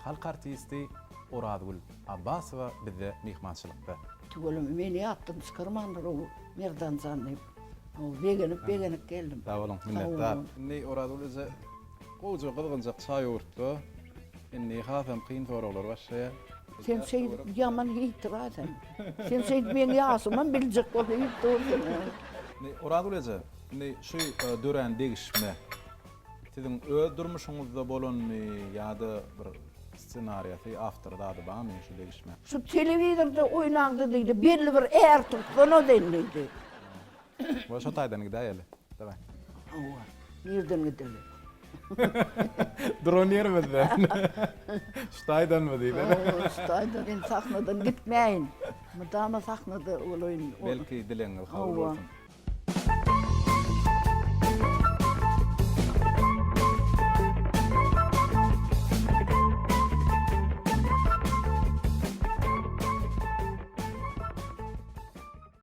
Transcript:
Halk artisti Orazgül Abbasowa bizde myhmançylykda. Tüweleme meni ýatdan çykarmandyr o Merdanjan diýip. Begenip begenip geldim. Sag boluň, minnetdar. Indi Orazgül eje gowja gyzgynjak çaý owurtda. Indi hasam kyn soraglar başlaýar. Sen şeýdip ýaman heýtira sen. Sen şeýdip meň ýaşymam biljek bolup heýt dursuň. Indi Orazgül eje, indi şu dörän degişme siziň öz durmuşyňyzda bolanmy ýa-da bir ssenariýasy, awtory zady barmy şu degişme? Şu telewizorda oýnaňda diýdi, belli bir är tutsana sen diýdi. Bol şo taýdan gidäýeli. Daway. Hawa. Nirden gideli? Duran ýerimizden. Şu taýdanmy diýdi. Hawa, şu taýdan. Men sahnadan gitmäýin. Mydama sahnada bolaýyn. Belki dilegiňiz kabul Hawa. bolsun.